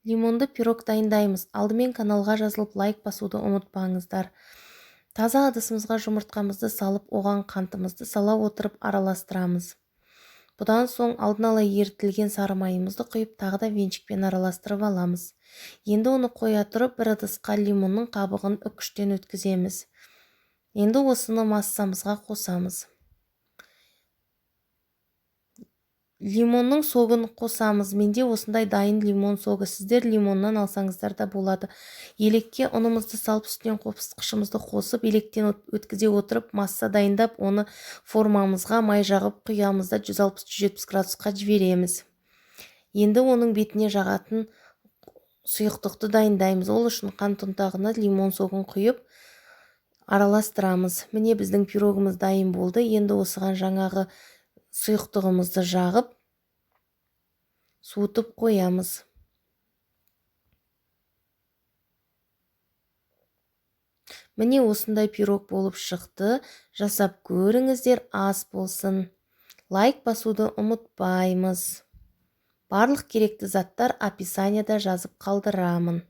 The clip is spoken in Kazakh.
Лимонды пирог дайындаймыз. Алдымен каналға жазылып, лайк басуды ұмытпаңыздар. Таза ыдысымызға жұмыртқамызды салып, оған қантымызды сала отырып араластырамыз. Бұдан соң алдын ала ерітілген сары майымызды құйып, тағы да венчикпен араластырып аламыз. Енді оны қоя тұрып, бір ыдысқа лимонның қабығын үкіштен өткіземіз. Енді осыны массамызға қосамыз. Лимонның согын қосамыз. Менде осындай дайын лимон согы. Сіздер лимоннан алсаңыздар да болады. Елекке ұнымызды салып, үстінен қопсытқышымызды қосып, електен өткізе отырып, масса дайындап, оны формамызға май жағып құямыз да 160-170 градусқа жібереміз. Енді оның бетіне жағатын сұйықтықты дайындаймыз. Ол үшін қант ұнтағына лимон согын құйып араластырамыз. Міне, біздің пирогымыз дайын болды. Енді осыған жаңағы сұйықтығымызды жағып, суытып қоямыз. Міне, осындай пирог болып шықты. Жасап көріңіздер, ас болсын. Лайк басуды ұмытпаймыз. Барлық керекті заттар описанияда жазып қалдырамын.